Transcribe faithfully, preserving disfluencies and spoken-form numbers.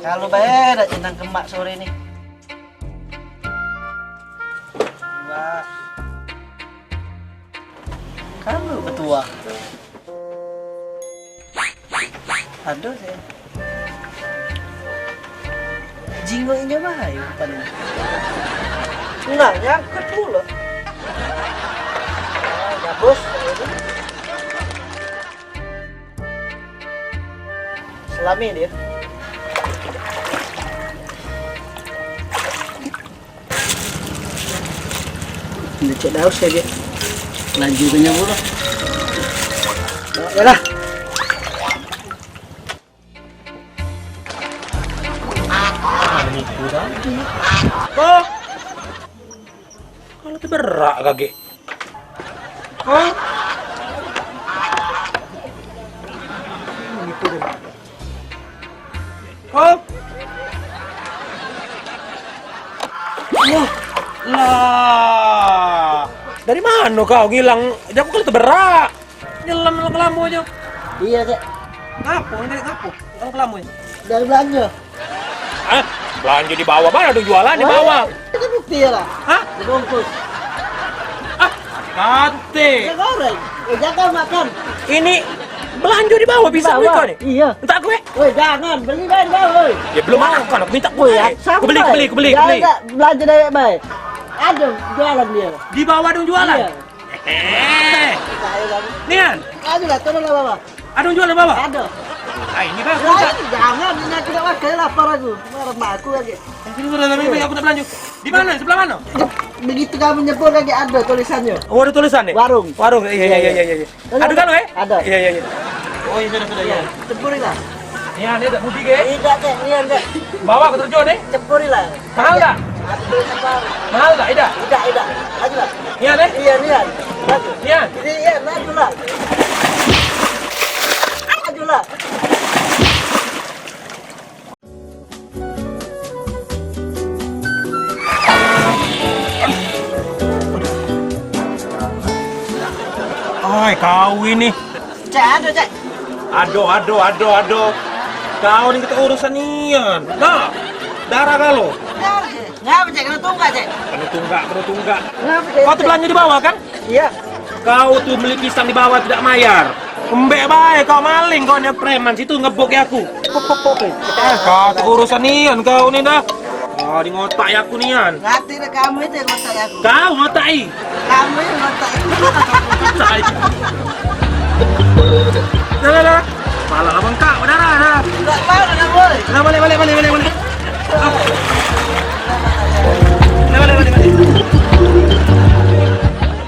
Kalu bae dak centang ke mak sore ni. Mbak. Kalu betuah. Aduh, saya. Jingok inyo bae umpan ini. Nah, nyangkut pulo. Ah, gabus. Selami dia. Lecek daus saja. Laju ke nyawa lah. Bawa je lah. Kok? Kalau teberak kagek. Hah? Kau? Wah, lah. Dari mano kau ngilang? Jaku kalau teberak. Nyelam lamo-lamo aja. Iya, Cek. Ngapo? Dari ngapo? Nyelam lamo aja. Dari belanja. Hah? Belanja di bawah, mana ada jualan di bawah? Itu bukti ya lah. Hah? Dibungkus. Ah, kate. Ya goreng. Eh, jangan makan. Ini belanja di bawah, bisa beli kau ni? Iya. Entah aku eh. Woi, jangan beli dari bawah, woi. Ya belum makan, aku minta kau. Woi, ya, aku beli, aku beli, aku beli, aku beli. Jangan belanja dari baik. Ada jualan dia. Di bawah dong jualan. Iya. Eh. Nian. Aduh lah, turun lah bawah. Ada jual di bawah? Ada. Ah, ini bagus. Lah, jangan, ini aku nak makan, lapar aku. Marah mak aku lagi. Eh, sini, sini, sini, aku nak belanja. Di mana? Sebelah mana? Begitu kamu nyebut lagi ada tulisannya. Oh, ada tulisan ni? Warung. Warung. Iya, iya, iya, iya, iya. Ada kan, eh? Ada. Iya, iya, iya. Oh, iya, sudah, sudah, iya. Cembur lah. Nian, dia tak budi ke? Tidak, Cek, nian, Cek. Bawa aku terjun ni. Cembur lah. Mahal tak? Mahal tak? Idak? Idak, idak. Laju lah. Nian eh? Iya, nian. Laju. Nian. Ini iya, laju lah. Laju lah. Ai, kau ini. Cek, ada, Cek. Ado, ado, ado, ado. Kau ni kita urusan nian. Nah, darah galo. Ngapa, Cek? Kena tunggak, Cek? Kena tunggak, kena tunggak. Ngapa, Cek? Kau tu belanja di bawah, kan? Iya. Kau tu beli pisang di bawah tidak mayar. Embek bae kau maling, kau ni preman situ ngebok ya aku. Pop, pop, pop, eh. Kau tu urusan nian kau ni dah. Oh, di ngotak ya aku nian. Ngerti dah kamu itu yang ngotak ya aku. Kau ngotak i. Kamu yang ngotak i. Dah, dah, dah. Pala lah bengkak, berdarah dah. Tak tahu dah, boy. Dah, balik, balik, balik, balik, balik. Ah.